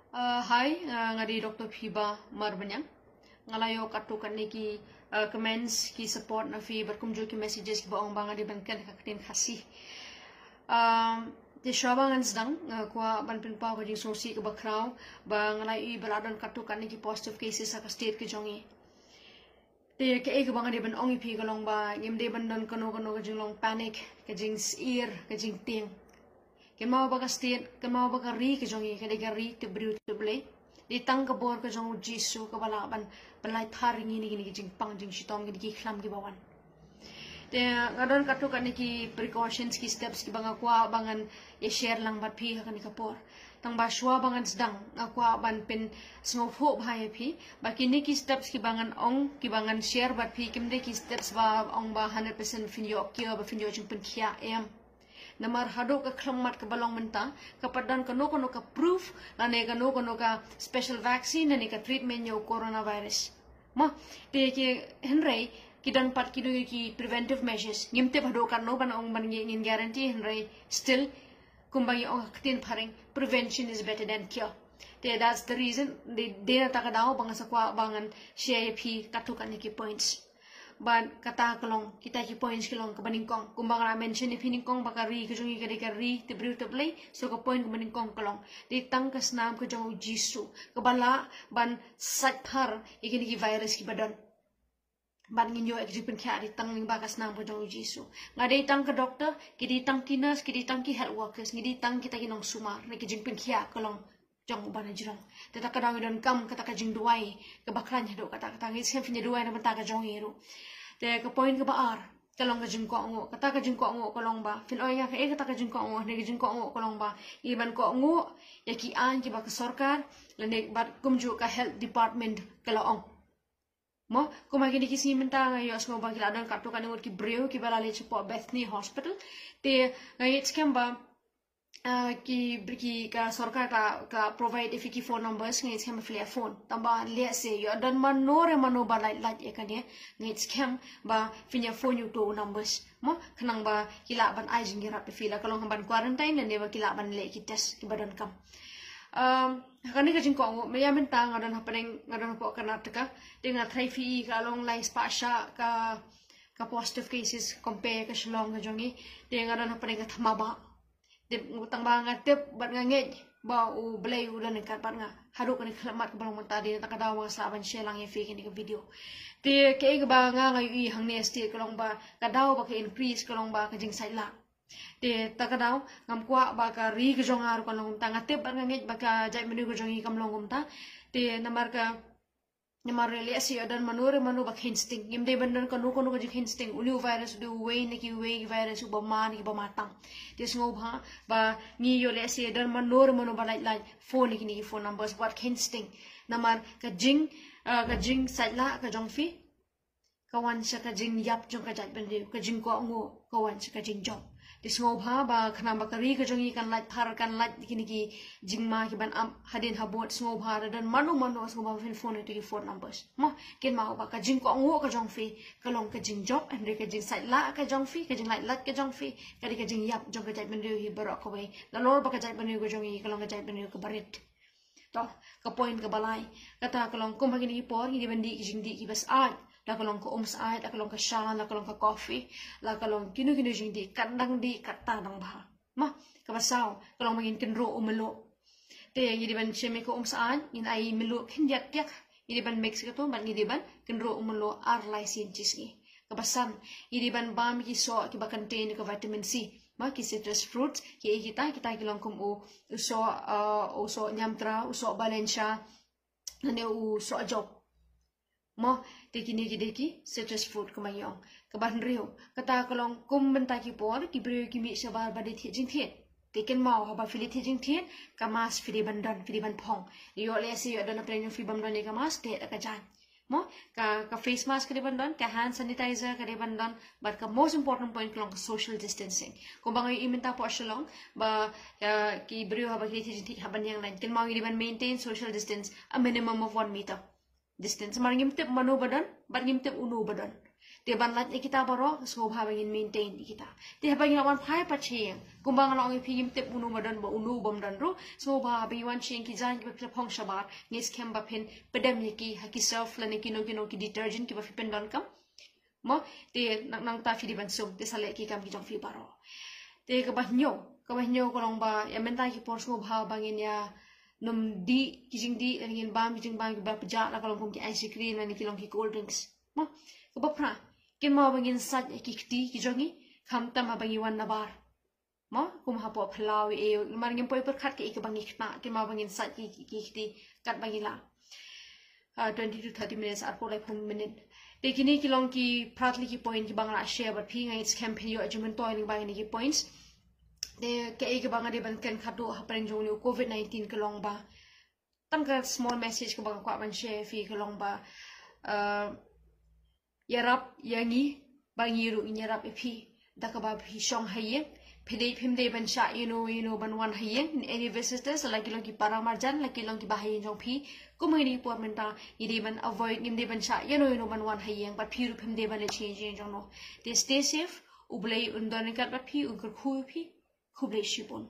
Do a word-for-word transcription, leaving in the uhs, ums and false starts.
Uh, hi, uh, nga dei Doctor Phiba Marbaniang. Nga la ïoh katto katne ki uh, comments, ki support na phi bad kumjuh ki messages kiba ong ba nga dei ban kren ka ktien Khasi. Um, te shuwa ba ngan sdang, uh, kwah ban pynpaw ka jingsngewsih kaba khraw ba nga la ïohi ba la don katto katne ki positive cases ha ka state ka jong ngi. Te kaei kaba nga dei ban ong ïa phi ka long ba ngim dei ban don kano kano ka jinglong panic, ka jingsyier, ka jingtieng. Kynmaw ba ka state, kynmaw ba ka ri ka jong ngi ka dei ka ri tip briew tip Blei. Dei tang ka bor ka jong U Jisu kaba lah ban pyllait phar ïa ngi na kine ki jingpang jingshitom, kine ki khlam kiba wan. Te nga don katto katne ki precautions, ki steps kiba nga kwah ba ngan ïa share lang bad phi ha kane ka por. Tang ba shuwa ba ngan sdang, nga kwah ban pynsngewthuh bha ïa phi ba kine ki steps kiba ngan ong, kiba ngan share bad phi, kim dei ki steps ba ong ba hundred percent phin ïoh cure, ba phin ïoh jingpynkhiah, em. Namar haduh ka khyllipmat kaba long mynta, ka pat don kano kano ka proof lane kano kano ka special vaccine lane ka treatment ïa u coronavirus. Mo, te ki, hynrei ki don pat kino kino ki preventive measures. Ngim tip haduh katno ban ong ban ngi, ngin guarantee, hynrei still, kumba ngi ong ha ka ktien phareng, prevention is better than cure. Te that's the reason, dei, dei na kata ka daw ba nga sa kwah ba ngan share ïa phi katto katne ki points. Bad kata ka long, kita ki points ki long kaba nyngkong. Kumba nga la mention ïa phi nyngkong ba ka ri ka jong ngi ka dei ka ri tip briew tip Blei, so ka point kaba nyngkong ka long, dei tang ka snam ka jong U Jisu kaba lah ban sait phar ïa kine ki virus kiba don. Bad ngin ïoh ïa ka jingpynkhiah dei tang lyngba ka snam ka jong U Jisu. Nga dei tang ka doctor, ki dei tang ki nurse, ki dei tang ki health workers, ngi dei tang kita ki nongsumar, ne ka jingpynkhiah ka long jong U Banajrong. Te kata ka daw ngi donkam kata ka jingduwai kaba khlaiñ haduh katta katta. Ngi skhem phin ïa duwai na bynta ka jong ngi ruh. Te ka point kaba ar ka long ka jingkohnguh. Kata ka jingkohnguh ka long ba, phin ong ïa nga kaei kata ka jingkohnguh, ne ka jingkohnguh ka long ba ngi ban kohnguh ïa ki aiñ kiba ka sorkar lane bad kumjuh ka health department ka la ong. Mo, kumba kine ki sngi mynta nga ïohsngew ba ki la don katto katne ngut ki briew kiba la leit shapoh Bethany Hospital. Te nga ngeit skhem ba, ah, ki, ki ka sorkar ka, ka provide ïa phi ki phone numbers, nga ngeit skhem ba phi la phone. Tang ba lehse ïoh don mano re mano ba lait lait ïa kane, nga ngeit skhem ba phin ïa phone ïa uto u numbers. Mo, khnang ba ki lah ban ai jingïarap ïa phi, la ka long ban quarantine lane ba ki lah ban leh ki test kiba donkam. Um, ha kane ka jingkohnguh, mynta nga don hapdeng, nga don hapoh Karnataka. Te nga tharai phi i ka long lai spah shah ka, ka positive cases compare ka Shillong ka jong ngi. Te nga don hapdeng ka thma ba. Te tang ba nga tip bad nga ngeit ba U Blei u don ryngkat bad nga haduh kane ka khyllipmat kaba long mynta. Dei na kata ka daw ba nga sa ban share lang ïa phi kane ka video. Te kaei kaba nga, nga ïohi hangne ha state ka long ba ka daw ba ka increase ka long ba ka jingsait lah. Te kata ka daw ngam kwah ba ka ri ka jong nga ruh kan long kumta. Nga tip bad nga ngeit ba ka jaitbynriew ka jong ngi kam long kumta. Te namar ka, namar lehse ïoh don mano re mano ba kheiñ sting. Ngim dei ban don kano kano ka jingkheiñ sting. Une u virus u dei uwei na kiwei ki virus uba ma na kiba ma tam. Te sngewbha ba ngi ïoh lehse ïoh don mano re mano ba lait lait, phone ïa kine ki phone numbers, wat kheiñ sting. Namar ka jing, ah, ka jingsait lah ka jong phi ka wan sha ka jingïap jong ka jaitbynriew, ka jingkohnguh ka wan sha ka jingjop. Te sngewbha ba khnang ba ka ri ka jong ngi kan lait phar, kan lait kine ki jingma kiban ap hadien habud, sngewbha lada don mano mano, sngewbha ba phin phone ïa uto ki phone numbers. Mo, kynmaw ba ka jingkohnguh ka jong phi ka long ka jingjop, hynrei ka jingsait lah ka jong phi, ka jinglait lait ka jong phi ka dei ka jingïap jong ka jaitbynriew hi baroh kawei. Nalor ba ka jaitbynriew ka jong ngi ka long ka jaitbynriew kaba rit. To, ka point kaba lai, kata ka long kumba kine ki por ngi dei ban dih ki jingdih kiba syaid, la ka long ka um syaid, la ka long ka sha, la ka long ka coffee, la ka long kino kino jingdih, kat dang dih kat dang bha. Mo, kaba saw ka long ba ngin kynroh u mluh. Te ngi dei ban shim ïa ka um syaid, ngin ai mluh khyndiat tiak, ngi dei ban mix ïa kato bad ngi dei ban kynroh u mluh ar lai sien shi sngi. Kaba san, ngi dei ban bam ïa ki soh kiba contain ïa ka vitamin C. Mo, ki citrus fruits, kiei kita, kita ki long kum u, u soh, uh, u soh niamtra, u soh balentia, lane u soh jop. Mo, te kine ki dei ki citrus fruit kumba ngi ong. Kaba hynriew, kata ka long kum mynta ki por ki briew ki mih shabar ba dei thied jingthied. Te kynmaw, haba phi leit thied jingthied, ka mask phi dei ban don, phi dei ban phong. Ïoh lehse ïoh don hapdeng jong phi bym don ïa ka mask, te da ka jaiñ. Mo, ka, ka face mask ka dei ban don, ka hand sanitizer ka dei ban don, bad ka most important point ka long ka social distancing. Kumba nga ïohi mynta hapoh Shillong ba, uh, ki briew haba ki leit thied jingthied hap ban ïeng lain. Kynmaw, ngi dei ban maintain social distance, a minimum of one meter distance. Namar ngim tip mano ba don bad ngim tip uno ba don. Te ban lait ïa kita baroh, sngewbha ba ngin maintain ïa kita. Te haba ngin wan phai pat sha ïing, kumba nga la ong ïa phi, ngim tip uno ba don bad uno bym don ruh, sngewbha haba ngin wan sha ïing, ki jaiñ kiba phi la phong shabar, ngin skhem ba phin pdem ïa ki ha ki Surf lane kino kino ki detergent kiba phi pyndonkam. Mo, te nang, nangta phi dei ban sum, te sa leh ki kam ki jong phi baroh. Te kaba hynñiew, kaba hynñiew ka long ba, ïa mynta ki por sngewbha ba ngin ïa nym dih ki jingdih, ngin bam ki jingbam kiba pjah, la ka long kum ki ice cream lane ki long ki cold drinks. Mo, kaba phra, kynmaw ba ngin sait ïa ki kti ki jong ngi, khamtam haba ngi wan na bar. Mo, kum hapoh phyllaw ïa, mar ngim poi pyrkhat kaei kaba ngi khynnah, kynmaw ba ngin sait ïa ki, ki kti katba ngi lah. Ah, twenty to thirty minutes, arphew laiphew minit. Te kine ki long ki phra tylli ki point kiba nga la share bad phi, nga ngeit skhem phin ïoh jingmyntoi lyngba kine ki points. Te kaei kaba nga dei ban kren khatduh hapdeng jong une u covid nineteen ka long ba, tang ka small message kaba nga kwah ban share ïa phi ka long ba, uh, ïarap ïa ngi, ba ngi ruh ngin ïarap ïa phi. Da kaba phi shong ha ïing, phi dei, phim dei ban shah ïano ïano ban wan ha ïing, any visitors, la ki long ki para marjan, la ki long kiba ha ïing jong phi. Kum ha kine ki por mynta, ngi dei ban avoid, ngim dei ban shah ïano ïano ban wan ha ïing, bad phi ruh phim dei ban leit sha ïing jong no. Te stay safe, U Blei un don ryngkat bad phi, un kyrkhu ïa phi. Khublei shibun.